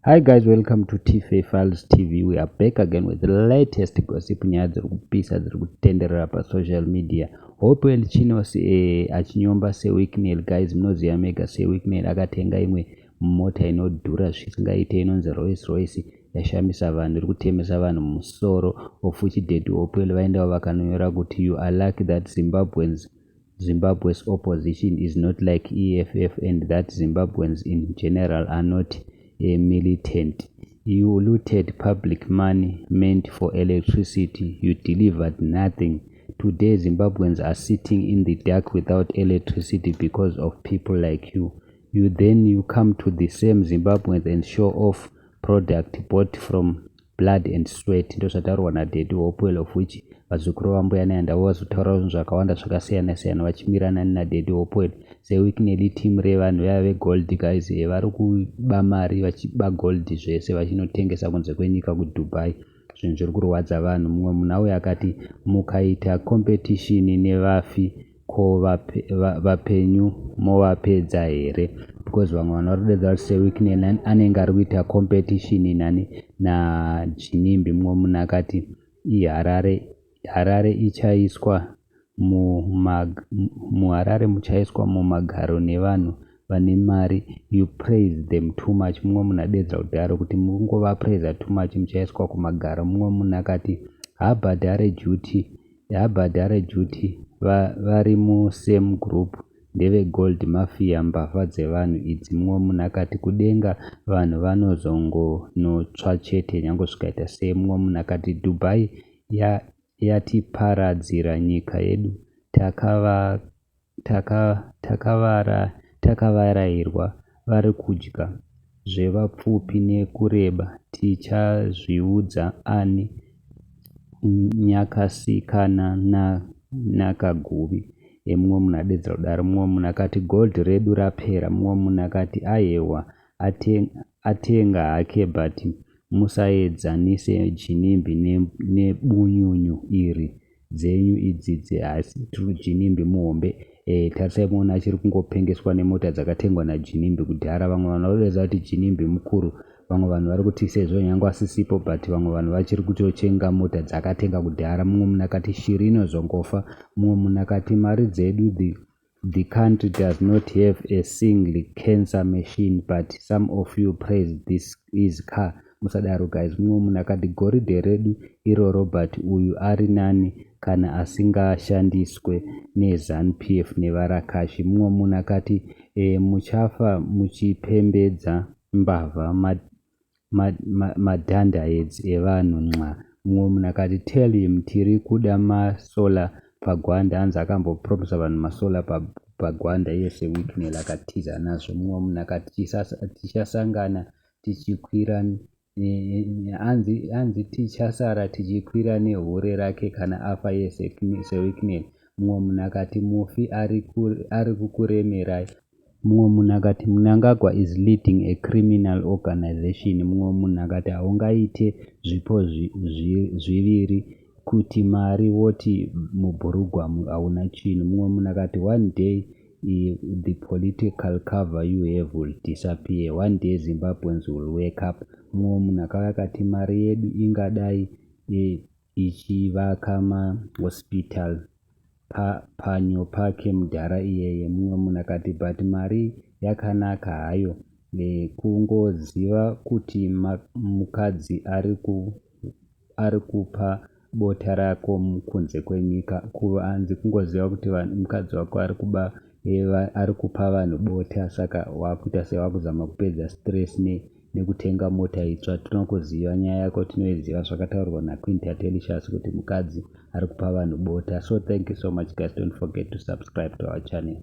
Hi guys, welcome to TFA Files TV. We are back again with the latest gossip, nyaya dziri kupisa dziri kutenderera pasocial media. Hopewell Chin'ono achinyomba Sir Wicknell. Guys, munoziva mega Sir Wicknell akatenga imwe mota inodhura zvisingaite inonzi Rolls Royce, yashamisa vanhu, iri kutemesa vanhu musoro. Of which Daddy Hopewell vaendawo vakanonyora kuti, "You are lucky that Zimbabwe's opposition is not like EFF and that Zimbabweans in general are not a militant. You looted public money meant for electricity. You delivered nothing. Today Zimbabweans are sitting in the dark without electricity because of people like you. You then you come to the same Zimbabweans and show off product bought from blood and sweat." Ndo zvataurwa naDaddy Hopewell, of which vazukuru vambuya Nehanda vazotaura zvinhu zvakawanda zvakasiyana siyana vachimirana naDaddy Hopewell. Sir Wicknell, team revanhu vaya vegold, guys, vari kuba mari, vachiba gold zvese vachinotengesa kunze kwenyika kuDubai. Zvinhu zviri kurwadza vanhu. Mumwe munhu auyo akati, "Mukaita competition nevafi, ko vapenyu movapedza here?" Because vamwe vanhu vari kudedza kuti Sir Wicknell anenge ari kuita competition nani? NaGinimbi. Mumwe munhu akati, "Iharare, Harare ichaiswa muHarare, muchaiswa mumagaro nevanhu vane mari. You praise them too much." Mumwe munhu adedza kudaro kuti mungovapraisa too much, muchaiswa kumagaro. Mumwe munhu akati, "Habhadhare duty, habhadhare duty, vari musame group, ndevegold mafia, mbavha dzevanhu idzi." Mumwe munhu akati, "Kudenga vanhu vanozongonotsva chete nyange zvikaita sei." Mumwe munhu akati, "Dubai yatiparadzira nyika yedu, takavarairwa vari kudya zvevapfupi nekureba. Tichazviudza ani nyakasikana nakaguvi?" Mumwe munhu adedzera kudaro. Mumwe munhu akati, "Gold redu rapera." Mumwe munhu akati, "Aiwa, atenga hake, but musaenzanise Ginimbi nebunyunyu iri dzenyu idzi." Hasi tiri Ginimbi muhombe. Tarisai muona achiri kungopengeswa nemota dzakatengwa naGinimbi kudhara. Vamwe vanhu vari kuratidza kuti Ginimbi mukuru. Vamwe vanhu vari kuti sezvo nyange asisipo, but vamwe vanhu vachiri kutochenga mota dzakatenga kudhara. Mumwe munhu akati, "Shiri inozongofa." Mumwe munhu akati, "Mari dzedu, the country does not have a single cancer machine, but some of you praise this his car. Musadaro guys." Mumwe munhu akati, "Goridhe redu iroro, but uyu ari nani kana asingashandiswe neZANU PF nevarakashi." Mumwe munhu akati, "Muchafa muchipembedza mbavha, madhandaedzi evanhu nxa." Mumwe munhu akati, "Tell him tiri kuda masolar paGwanda." Anzi akambopromisa vanhu masolar paGwanda iye Sir Wicknell, akatiza nazvo. Mumwe munhu akati, "Tichasangana tichikwira," anzi tichasara tichikwira nehure rake kana afa iye Sir Wicknell. Mumwe munhu akati, "Mufi ari kukuremerai." Mumwe munhu akati, "Mnangagwa is leading a criminal organization." Mumwe munhu akati, "Haungaite zvipo zviviri, kuti mari woti mubhurugwa hauna chinhu." Mumwe munhu akati, "One day the political cover you have will disappear. One day Zimbabweans will wake up." Mumwe munhu akauya akati, "Mari yedu ingadai ichivaka mahospital panyo pake mudhara iyeye." Mumwe munhu akati, "But mari yakanaka hayo, kungoziva kuti mukadzi ari kupa bota rako kunze kwenyika." Hanzi kungoziva kuti mukadzi wako ari kupa vanhu bota, saka wakuita sewakuzama kupedza stress nekutenga mota itsva. Tinokuziva, nyaya yako tinoiziva. Zvakataurwa naQueen Tatelicious kuti mukadzi ari kupa vanhu bota. So thank you so much guys, don't forget to subscribe to our channel.